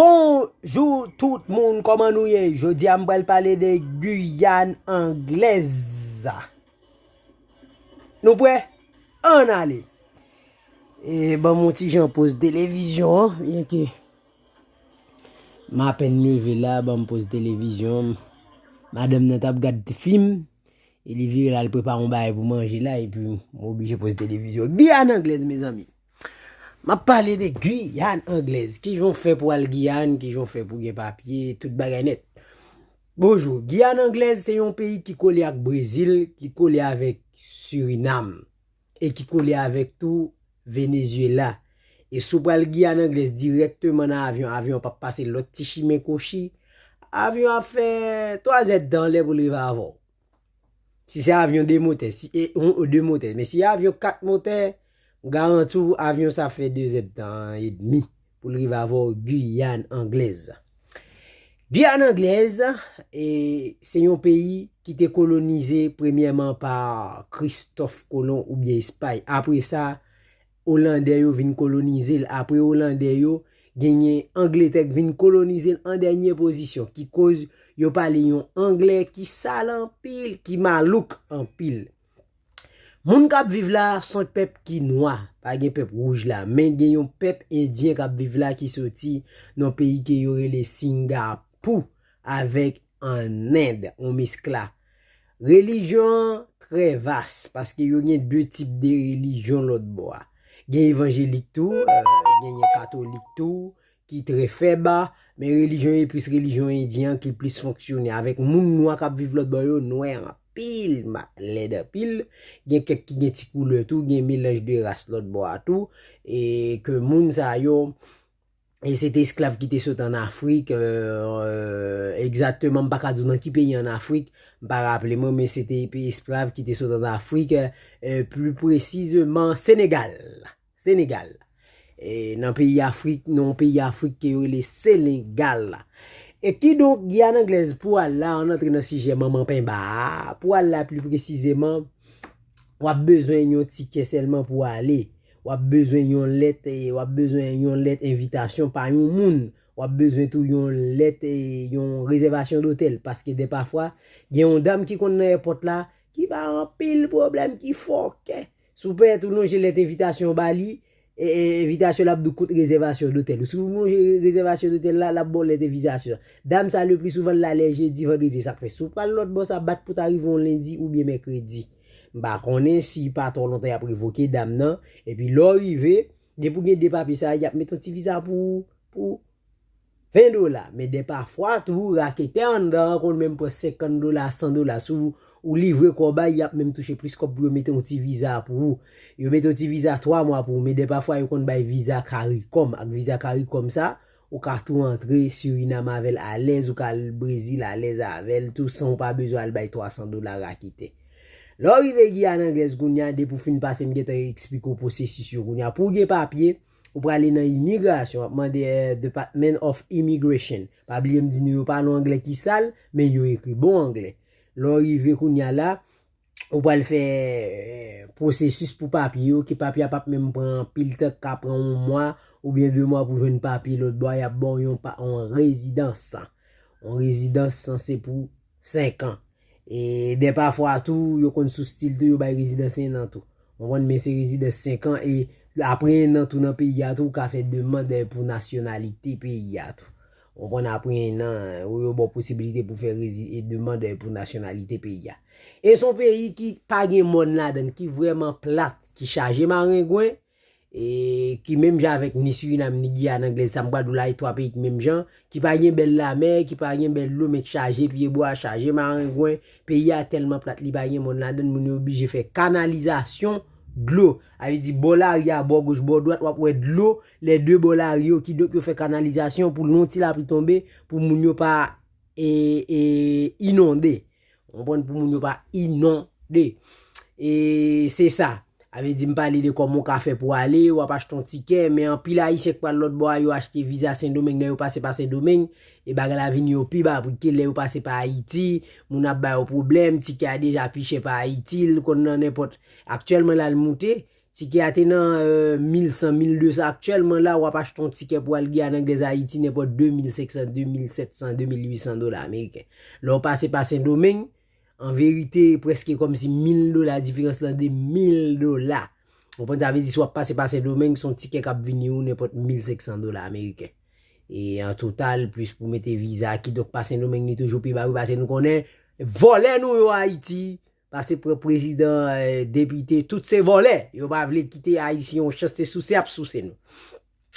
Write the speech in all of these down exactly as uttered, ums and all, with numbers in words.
Bonjou tout moun, kòman nou ye? Jodi a m pral pale de Guyane Anglaise. Nou prè? Ann ale. E ban m yon ti jan poz televizyon an, byen ke m apèn leve la, ban m poz televizyon an. Madanm nan t ap gad fim, e li vire la, li prepare yon bagay pou manje la, epi m oblije poz televizyon. Giyàn Anglèz, mezanmi. M ap pale de Giyàn Anglèz. Kijan w fè pou al Giyàn, kijan w fè pou gen papye, tout bagay nèt. Bonjou. Giyàn Anglèz se yon peyi ki kole ak Brezil, ki kole avèk Sirinam, e ki kole avèk tou Venezyela. E si w pral Giyàn Anglèz dirèkteman nan avyon, avyon p ap pase lòt ti chimen kwochi, avyon ap fè twa zèdtan anlè pou l rive avè w. Si se avyon de motè, si, e, yon, de motè. Men si avyon kat motè, m garanti w avyon sa fè de zèdtan edmi pou l rive avè w Giyàn Anglèz. Giyàn Anglèz, e, se yon peyi ki te kolonize premyèman pa Kristòf Kolon oubyen Espay. Apre sa, Olandè yo vin kolonize l. Apre Olandè yo, genyen Angletè k vin kolonize l an dènye pozisyon, ki koz yo pale yon anglè ki sal anpil, ki malouk anpil. Moun k ap viv la, se yon pèp ki nwa, pa gen pèp wouj la, men gen yon pèp endyen k ap viv la ki soti nan peyi ke yo rele Singapou avèk an End, yon meskla. Relijyon an trè vas, paske yo gen de tip de relijyon lòt bò a. Gen evanjelik tou, e, genyen katolik tou, ki trè fèb, men relijyon yo plis relijyon endyen an ki plis fonksyone avèk moun nwa k ap viv lòt bò yo, nwè anpil, ma-, lèd anpil. Gen kèk ki gen ti koulè tou, gen melanj de ras lòt bò a tou, e ke moun sa yo, e se te esklav ki te sot ann Afrik, e, e, egzakteman, m pa ka di w nan ki peyi ann Afrik, m pa raple mwen, men se te pe-, esklav ki te sot ann Afrik, e, e, pli presizeman Senegal. Senegal. E, nan peyi Afrik, nan yon peyi Afrik ke yo rele Senegal la. E kidonk, Giyàn Anglèz pou al la, ann antre nan sijè manman penba a, pou al la pli presizeman, w ap bezwen yon tikè sèlman pou ale. W ap bezwen yon lèt, e, w ap bezwen yon lèt envitasyon pa yon moun. W ap bezwen tou yon lèt, e, yon rezèvasyon dotèl. Paske dèpafwa, gen yon dam ki konn nan èpòt la, ki bay anpil pwoblèm, ki fòkè. Si w pèmèt ou lonje lèt envitasyon ba li, e, e, envitasyon l ap di w kot rezèvasyon dotèl ou. Si w lonje rezèvasyon dotèl la, l ap ba w lèt envitasyon. Dam sa, le pli souvan, l la lè jedi, vandredi, sa k fè. Si w pral lòt bò sa, bat pou ta rive yon lendi oubyen mèkredi. M pa konnen si pa twò lontan y ap revoke dam nan. Epi lè w rive, depi w gen de papye sa, y ap mete yon ti viza pou ou, pou ven dola. Men dèpafwa tou, raketè anndan an konn menm pran senkant dola, san dola. Si w, ou livre kò ba y, y ap menm touche plis kòb pou yo mete yon ti viza pou ou. Yo mete yon ti viza twa mwa pou ou, men dèpafwa yo konn bay viza karikòm. Ak viza karikòm sa, ou ka tou antre Sirinam avè l alèz, ou ka al Brezil alèz avè l tou, san w pa bezwen al bay twa san dola raketè. Lè w rive Giyàn Anglèz kounye a, depi w fin pase, m gentan eksplike w pwosesis yo kounye a. Pou w gen papye, ou prale nan imigrasyon, w ap mande, eh, Department of Immigration. Pa bliye m di nou yo pale yon anglè ki sal, men yo ekri bon anglè. Lè w rive kounye a la, ou pral fè, eh, pwosesis pou papye yo, ke papye a p ap menm pran anpil tan, ka pran yon mwa oubyen de mwa pou jwenn papye lòt bò a, y ap ba w yon pa-, yon rezidans. Yon rezidans sanse pou senk an. E dèpafwa tou, yo konn sou stil tou, yo bay rezidans en an tou. Ou konprann, men se rezidans senk an, e apre en an tou nan peyi a tou, ou ka fè demann, eh, pou nasyonalite peyi a tou. Ou konprann, apre en an, ou yo ba w posibilite pou fè rezi-, e demann, eh, pou nasyonalite peyi a. E se yon peyi ki pa gen mòn ladan l, ki vrèman plat, ki chaje marengwen, e ki menm jan avèk ni Sirinam, ni Giyàn Anglèz, sa m pral di w la, e twa peyi ki menm jan, ki pa gen bèl lamè, ki pa gen bèl dlo, men ki chaje pyebwa, chaje marengwen. Peyi a tèlman plat, li pa gen mòn ladan l, moun yo oblije fè kanalizasyon dlo. Sa vle di, bò lari a, bò goch, bò dwat, w ap wè dlo, lè de bò lari yo, kidonk yo fè kanalizasyon pou lè yon ti lapli tonbe, pou moun yo pa, e, e, inonde. Ou konprann, pou moun yo pa inonde. E se sa. Sa vle di, m pale de kòman w ka fè pou ale, w ap achte yon tikè, men anpil Ayisyen k pral lòt bò a, yo achte viza Sendomeng, lè yo pase pa Sendomeng, e bagay la vini yo pi ba pri ke lè yo pase pa Ayiti, moun ap ba yo pwoblèm, tikè a deja pi chè pa Ayiti, l konn nan nenpòt, aktyèlman la l moute, Tikè a te nan euh, mil san, mil de san. Aktyèlman la, w ap achte yon tikè pou al Giyàn Anglèz Ayiti nenpòt de mil senk san, de mil sèt san, de mil uit san dola ameriken. Lè w pase pa Sendomeng, an verite, prèske kòmsi mil dola diferans lan, de mil dola. Ou konprann sa vle di si w ap pase pa Sendomeng, se yon tikè k ap vini ou nenpòt mil senk san dola ameriken. E an total, plis pou mete viza, kidonk pa Sendomeng li toujou pi ba wi, paske nou konnen vòlè nou yo Ayiti, pase pran prezidan, eh, depite, tout se vòlè. Yo pa vle kite Ayisyen yon chans, se souse y ap souse nou.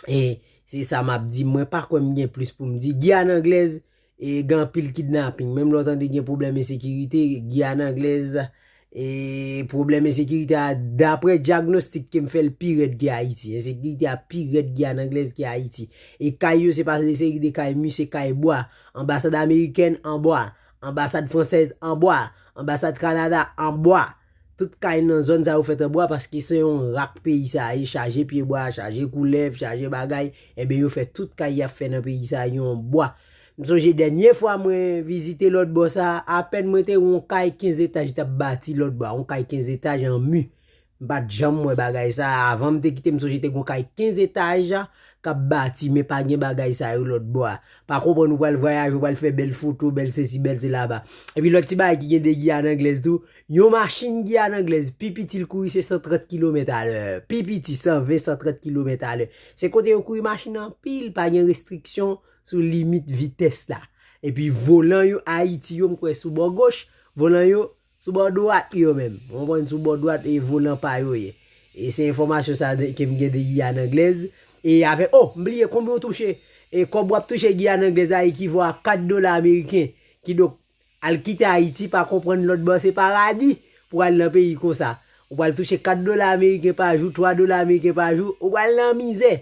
E se sa m ap di, mwen pa kwè m gen plis pou m di. Giyàn Anglèz, e gen anpil kidnaping. Menm lè w tande gen pwoblèm ensekirite, Giyàn Anglèz, e pwoblèm ensekirite a, daprè dyagnostik ke m fè, l pi rèd ke Ayiti. Ensekirite a pi rèd Giyàn Anglèz ke Ayiti. E kay yo, se pa de seri de kay mi, se kay bwa. Anbasad amerikèn an bwa. Anbasad fransèz an bwa. Anbasad Kanada an bwa. Tout kay nan zòn sa yo fèt an bwa paske se yon rak peyi sa ye, chaje pye bwa, chaje koulèv, chaje bagay. Ebyen, yo fè tout kay y ap fè nan peyi sa yo an bwa. M sonje dènye fwa mwen vizite lòt bò sa, apèn mwen te wè yon kay kenz etaj t ap bati lòt bò a, yon kay kenz etaj an mi. M pa t janm wè bagay sa. Avan m te kite, m sonje te gen yon kay kenz etaj k ap bati, men pa gen bagay sa yo lòt bò a. Pa konprann, ou pral vwayaje, ou pral fè bèl foto, bèl sesi, bèl sela. Epi lòt ti bagay ki gen de Giyàn Anglèz tou, yon machin Giyàn Anglèz, pi piti l kouri se san trant kilomèt alè. Pi piti, san ven, san trant kilomèt alè. Se kote yo kouri machin anpil, pa gen restriksyon sou limit vitès la. Epi volan yo Ayiti yo, m kwè sou bò goch, volan yo sou bò dwat yo menm. Ou konprann, sou bò dwat e volan pa yo ye. E se enfòmasyon sa de- ke m gen de Giyàn Anglèz. E avèk, oh, m bliye konbyen w touche. E kòb w ap touche Giyàn Anglèz a ekivò a kat dola ameriken. Kidonk, al kite Ayiti, pa konprann lòt bò se paradi pou al nan peyi konsa. Ou pral touche kat dola ameriken pa jou, twa dola ameriken pa jou, ou pral nan mizè.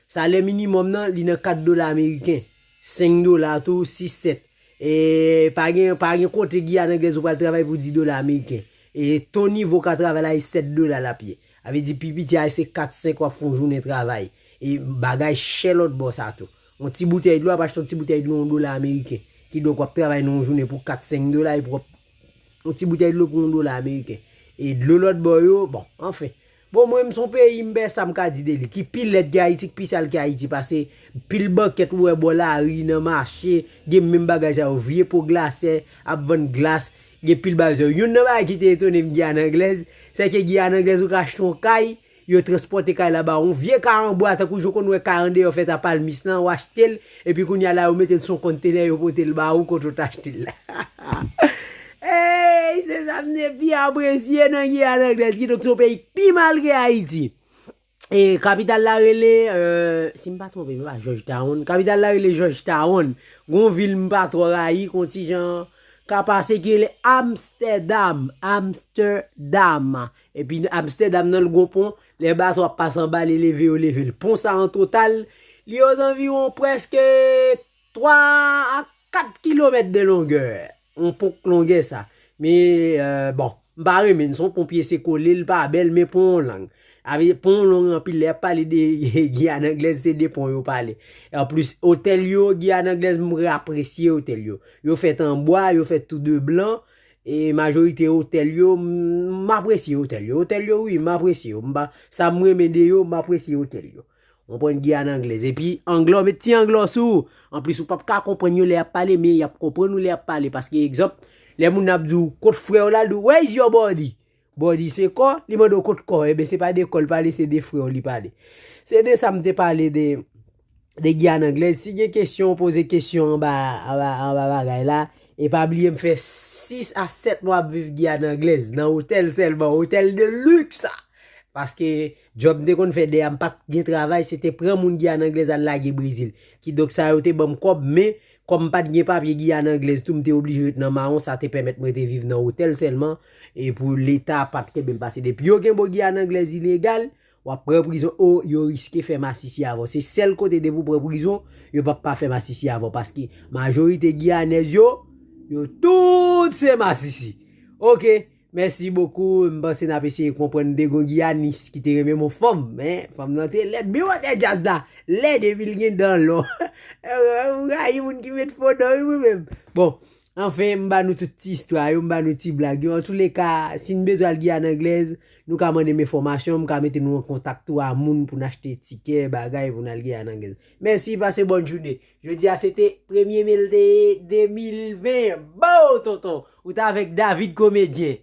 Salè minimòm nan, li nan kat dola ameriken. Senk dola tou, sis, sèt. E pa gen, pa gen kote Giyàn Anglèz ou pral travay pou dis dola ameriken. E to nivo ka travay la, e sèt dola l ap ye. A vle di, pi piti a, se kat, senk w ap fè yon jounen travay. E bagay chè lòt bò sa tou. Yon ti boutèy dlo, w ap achte yon ti boutèy dlo yon dola ameriken. Kidonk, w ap travay nan yon jounen pou kat, senk dola, epi w ap yon ti boutèy dlo pou yon dola ameriken. E dlo lòt bò yo, bon, anfen. Bon, mwen, m se yon peyi, m pè sa m ka di de li. Ki pi lèd ke Ayiti, ki pi sal ke Ayiti, pase pil bankèt ou wè bò lari, nan mache, gen menm bagay sa yo, vye po glasè, ap vann glas, gen pil bagay sa yo. Youn nan bagay ki te etone m Giyàn Anglèz, se ke Giyàn Anglèz ou ka achte yon kay, yo transpòte kay la ba ou. Yon vye kay an bwa, tankou jan w konn wè kay andeyò fèt a Palmis lan, w achte l, epi kounye a la, yo mete l sou yon kontenè, yo pote l ba ou kote w t achte l la. Ey, se sa m te pi apresye nan Giyàn Anglèz, kidonk se yon peyi k pi mal ke Ayiti. E kapital la rele, euh, si m pa twonpe m, e pa Georgetown. Kapital la rele Georgetown. Gon vil m pa twò rayi, kon ti jan ka pase ki rele Amsterdam. Amsterdam. Epi Amsterdam nan l gon pon, lè bato ap pase anba, li leve, yo leve l. Pon sa an total, li ozanviwon prèske twa a kat kilomèt de longè. Yon pon k longè sa. Men, euh, bon, m pa renmen l, se yon pon pyese kole, l pa bèl, men pon yon lang. Avè pon yon lang anpil, lè y ap pale de Giyàn Anglèz, se de pon yo pale. E anplis, otèl yo, Giyàn Anglèz, m apresye otèl yo. Yo fèt an bwa, yo fèt tou de blan, e majorite otèl yo, m, m apresye otèl yo. Otèl yo, wi, m apresye yo. M pa, sa m renmen de yo, m apresye otèl yo. Ou konprann, Giyàn Anglèz. Epi, anglè, met ti anglè sou ou. Anplis, ou p ap ka konprann yo lè y ap pale, men y ap konprann ou lè y ap pale. Paske, egzanp, lè moun nan ap di w, "Kot frè w la?" L di w, "Where is your body?" Body se kò, li mande w kot kò. Enben, se pa de kò l pale, se de frè w li pale. Se de sa m te pale de, de Giyàn Anglèz. Si gen kesyon, poze kesyon anba, anba, anba bagay la. E pa bliye m fè sis a sèt mwa ap viv Giyàn Anglèz, nan otèl sèlman, otèl de luxe. Paske djòb m te konn fè dèyè m pa t gen travay, se te pran moun Giyàn Anglèz al lage Brezil. Kidonk sa yo te ban m kòb, men kòm m pa t gen papye Giyàn Anglèz tou, m te oblije ret nan mawon, sa te pèmèt mwen te viv nan otèl sèlman, e pou Leta pa t kenbe m pase. Depi yo kenbe w Giyàn Anglèz ilegal, w ap pran prizon, o, yo riske fè masisi avè w. Se sèl kote depi w pran prizon, yo p ap pa fè masisi avè w, paske majorite Giyanèz yo, yo tout se masisi. Oke. Mèsi bokou, m panse n ap eseye konprann de gon Giyanis ki te renmen yon fanm, men fanm nan te lèd, men wè djaz la, lèd epi l gen dan lò. M rayi moun ki met fo dan wi mwen menm. Bon, Anfen, m ba nou tout ti istwa yo, m ba nou ti blag yo. Antouleka, si n bezwen al Giyàn Anglèz, nou ka mande m enfòmasyon, m ka mete nou an kontak tou a moun pou n achte tikè, bagay, pou n al Giyàn Anglèz. Mèsi, pase bòn jounen. Jodi a, se te premye me l te ye de mil ven. Bow, tonton! Ou t avèk David Komedyen.